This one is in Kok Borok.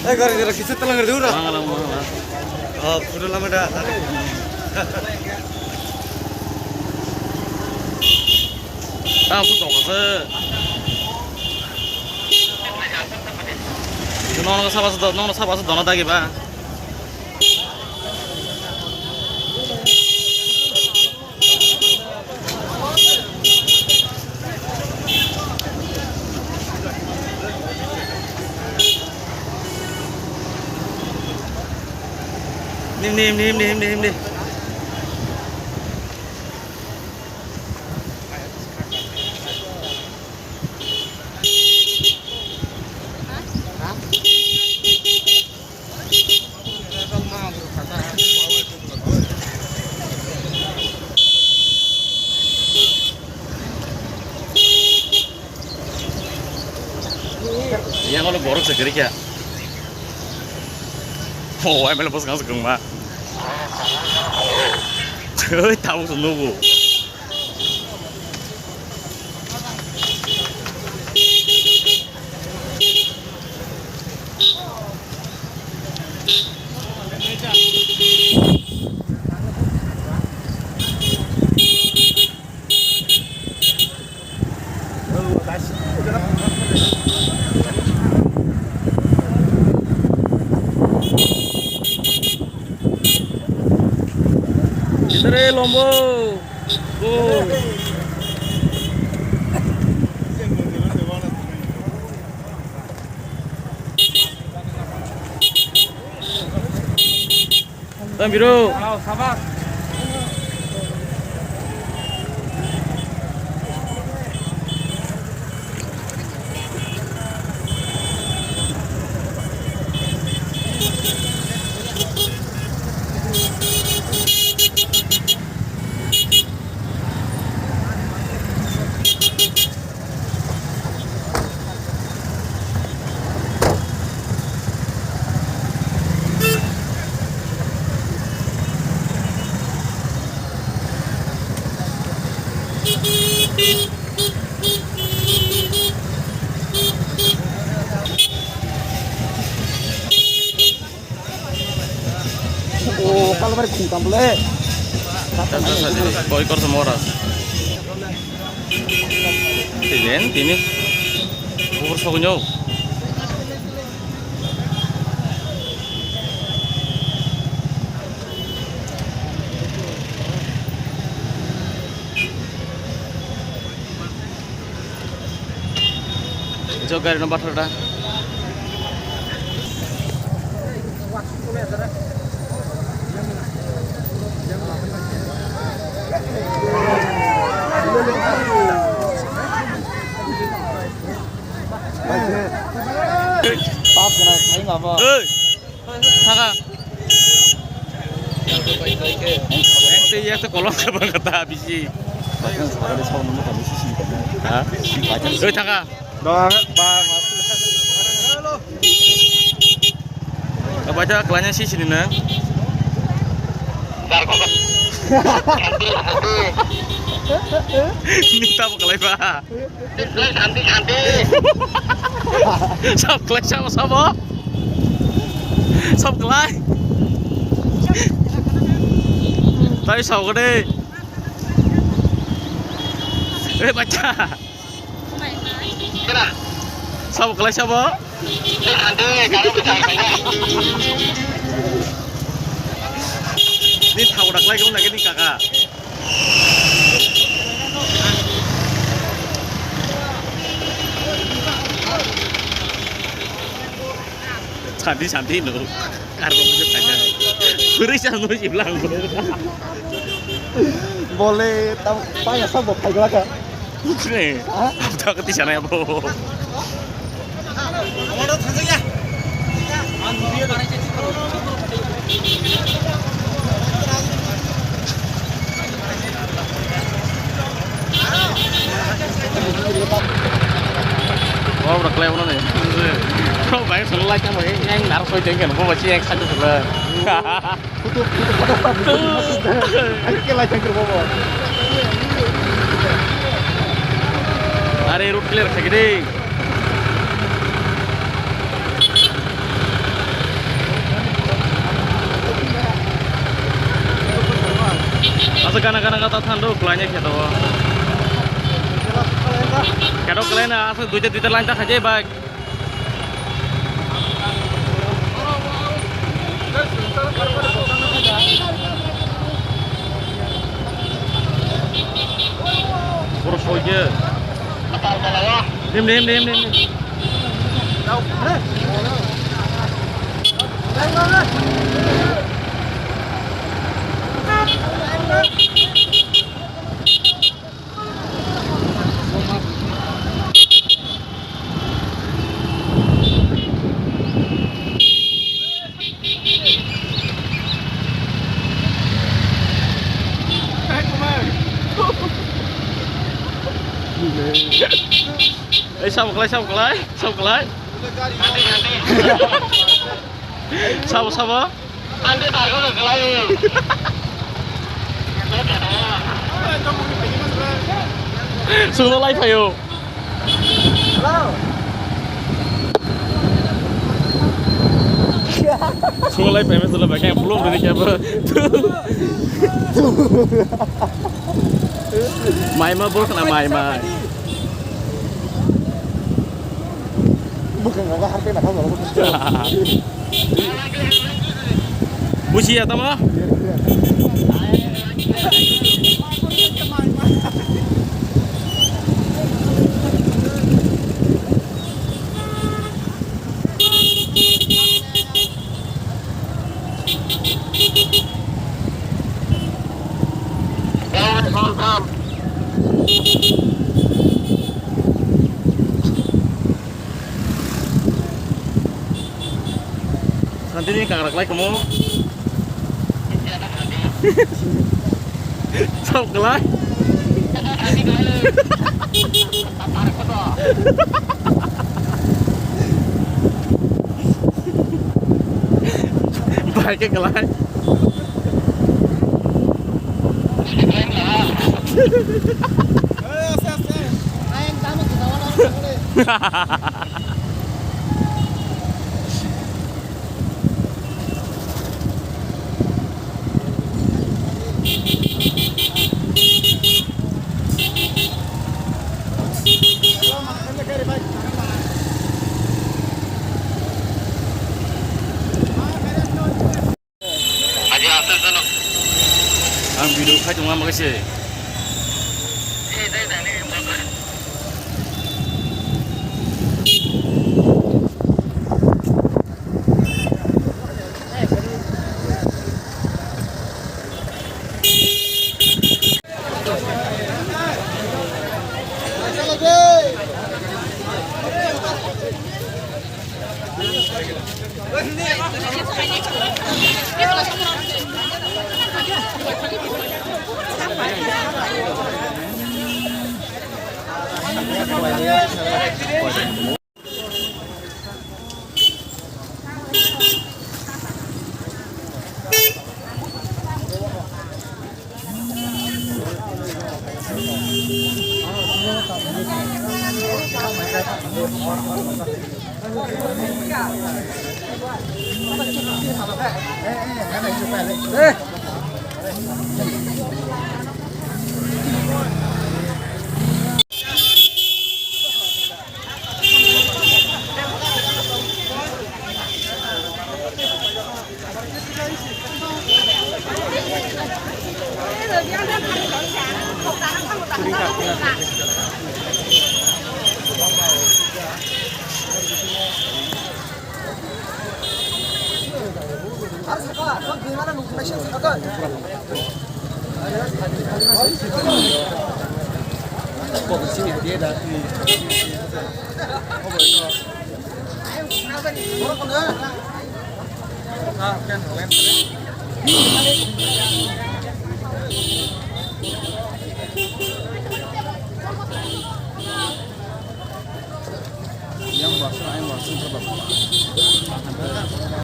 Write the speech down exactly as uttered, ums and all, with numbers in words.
Eh, gara, gara, kisa talang gara dura. Mangalam, mangalam. Oh, pura lama dah. Ah, aku tahu apa? Nono sabas do, nono sabas do na dagi ba. Nim, nim, nim. Yang kalau borok se kiri kya? Oh, M L A bos ngas gungma. Oi, tahu sunu bu. Sere lombo. Go. Tang biro. O, kalmari khungtam le. Tata sajili, koi korsa mora. Tini, tini. Bubur sogunyo. Jok gari no bathar da. Pap gana khai ma bo. Hey. Thaka. Ekta, ekta kolom khe bang kata bisi. Ha? Oi, thaka. Dong, ba, ba. Kabaja kelanya sih sini nang. Minta apa kelai ba? Sab kelai sabo sabo. Sab kelai. Tapi sabo gede. Eh, baca. Sabo kelai sabo. Ni thago daklai kau lagi ni kaka. Santi, santi, no. Karbo mo kanya. Puri sa no si blanco. Bole, tam, paya sa bo khai glaka. Putri. Ha? Abda kati sana ya, bo. Oh, udah kelewatan ya. Bro, banyak selalu like apa ya? Yang naruh soi jengkel, gua masih yang satu sebelah. Putu, putu, putu, putu. Ayo, kelai jengkel, bobo. Are, road clear, kagide. Asa gana gana gata thando, kulaine kheto. Kheto kulaine, asa duita duita line ta khaje bike. Boro soike. Dim, dim, dim, dim, dim. Ei, sabo kalai, sabo kalai, sabo kalai. Sabo, sabo. Sungno lai phaio. Sungno lai phaima sula bakhe blog rini kya ba. Mai ma bok na mai ma. Bwkhango harpe nakha jora. Busi ya tamo? Santini kangrak lai komo. Sok kelai. Bai ke kelai. Ang video khai tongma bagwi se.